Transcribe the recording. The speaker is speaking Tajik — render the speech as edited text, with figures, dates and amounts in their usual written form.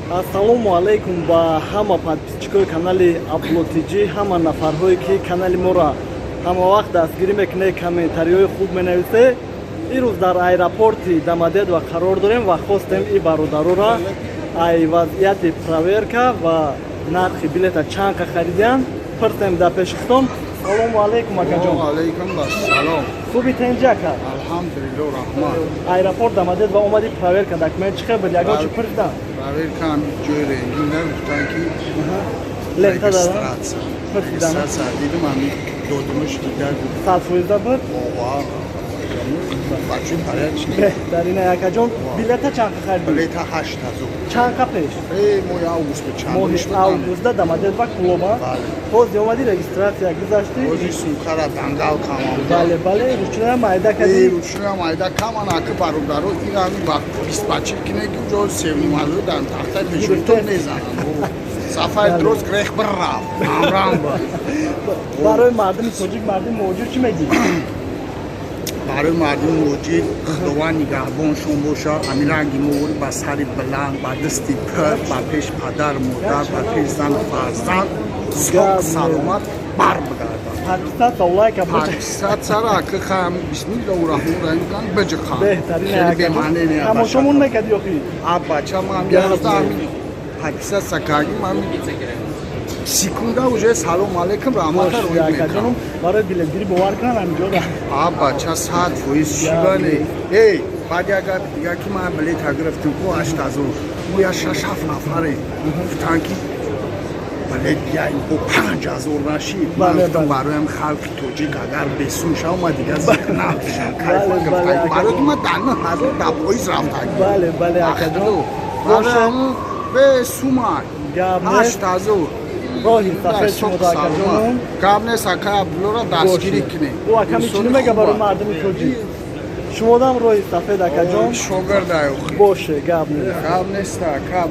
Ассалому алайкум ба ҳама подписчикои канали Аблотиҷӣ, ҳама нафарҳое, ки канали моро ҳама вақт дастгирӣ мекунед, комментариҳои хуб менависед. Ирӯз дар аэропорти Домодедово қарор дорем ва хостем и бародарора ай вазъияти проверка ва нархи билета, чанд қа харидиянд, пурсем. Дар пеши худтон. Салому алайкум, акаҷон. Алайкум ассалом. Хуби, тенҷи, ака? Алҳамдулилло, раҳмат. Аэропорт Домодедово омади, проверка документ чӣ хел буд? Ягон чӣ пурсидан? Проверка ҳам ҷои рентген нагуфтан, ки лента дада регистрация. Пурсидан? Регистрация дидим, ҳами додумаш дигар гуфт. 100% буд? Ова, бачаи порядочный. Беҳтарина, акаҷон. Билета чанд қа харидӣ? Билета 8000. Чанд қа пеш? Моҳи август буд, чанд Моҳи августда Домодедово, Кӯлоба. Бале. Ҳозир омадӣ, регистрация гузаштӣ? Ҳозир сумкара дангал камам. Бале, ручная майда кардӣ. Ручная майда каман, аки бародаро, ин ҳами ба 20 ба 40 кине, ки ҷо севнимазо дар тахтаи пешонитон мезананд. Сафари дуроз грех бір рафт, ҳамрам ба. Барои мардуми тоҷик, мардуми муҳоҷир чӣ мегӣ? Барои мардуми муҳоҷир Худованд нигаҳбоншон бошад. Ҳамин ранги мовори ба сари баланд, ба дасти пир, ба пеш падар, модар, ба пеш зану фарзанд соқ саломат бар бигардад. Подписаться, лайка. Подписаться-ра, аки, хаям, бисмиллоҳу раҳмони раҳим кан, биҷиқан. Беҳтарин. Хеле бемаъне не. Тамошомон мекардӣ охи? А бача, ман ярда ҳамин подписаться кардим, ҳамин секунда уже салом алейкум, раҳмата рӯй мекунам. Барои билетгирӣ бовар кунам, ҳаминҷода. А бача, 100% шибане. Эй, баъд як гапи дига, ки ман билета гирифтем ку 8000, мо я шаш ҳафт нафаре, гуфтан, ки билет биyaем бо 5000 нашид. Ман гуфтам, бароям халқи тоҷик агар бесун шав, ма дига зиқ намешам. Кайфа гирифтам, барои ки ман дар 9000 дар поиз рафтам. Бале, акаҷон. Барои бесумай 8000. Роҳи сафед шумо, акаҷонум. Гап нест, ака Абдуллоро дастгирӣ кунем. Ӯ аками чӣ мега барои мардуми тоҷик? Шумодам роҳи сафед, акаҷон. Шогирдай. Боше, гап нест. Гап нест, ака.